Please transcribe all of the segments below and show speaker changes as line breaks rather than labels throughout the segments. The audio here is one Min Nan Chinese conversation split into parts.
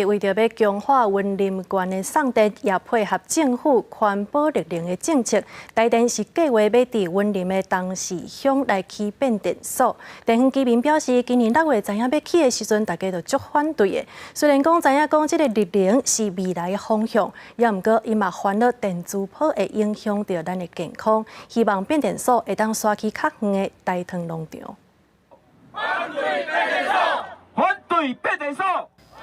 為著欲強化雲林縣的送電，也配合政府環保綠能的政策，台電是計劃欲佇雲林的東勢鄉來起變電所。地方居民表示，今年六月知影欲起的時陣，大家都足反對的。雖然講知影講這个綠能是未來的方向，也毋過𪜶嘛煩惱電磁波會影響著咱的健康，希望變電所會當徙去較遠的大塘農場。
反對變電所！反對變電所！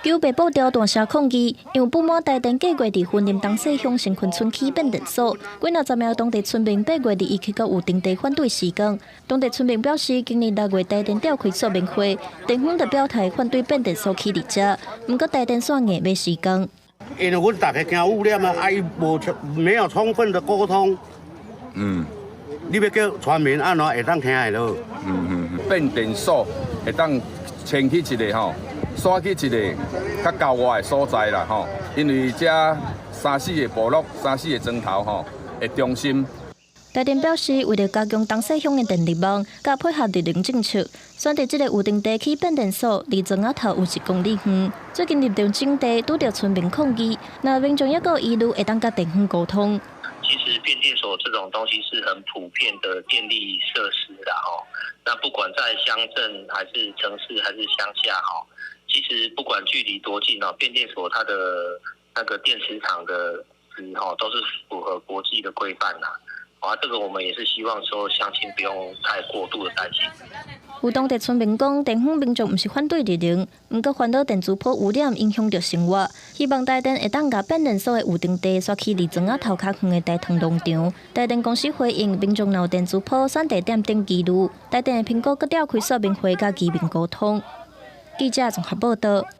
九白布條大聲抗議，因為不滿台電計劃佇雲林東勢鄉新墾村起變電所，幾若十名當地村民8月21去到有定地反對施工。當地村民表示，今年六月台電召開說明會，電方就表態反對變電所起佇遮，毋過台電煞硬欲施工。
因為阮大家驚污染啊，啊伊無充沒有充分的溝通，你欲叫村民按怎會當聽會落？
變電所會當遷去一个吼，徙去一个較郊外的所在啦吼，因為遮三四个部落、三四个莊頭吼的中心。
台電表示，為著加強東勢鄉的電力網，佮配合綠能政策，選擇這个有閒地起變電所，離莊仔頭有1公里遠。最近入場徵地，拄著村民抗議，若民眾猶閣有疑慮，會當佮電方溝通。
其實變電所這種東西是很普遍的電力設施啦，哦，那不管在鄉鎮還是城市還是鄉下，哈，其實不管距離多近哦，變電所它的那個電磁場的值，哈，都是符合國際的規範啦。啊，這個我們也是希望說鄉親不用太過度的擔心。
有當地村民講，地方民眾毋是反對綠能，毋過煩惱電磁波污染影響著生活，希望台電會當共變電所的有閒地徙去離莊仔頭較遠的大塘農場。台電公司回應，民眾若有電磁波、選地點等疑慮，台電會評估閣召開說明會，佮居民溝通。記者綜合報道。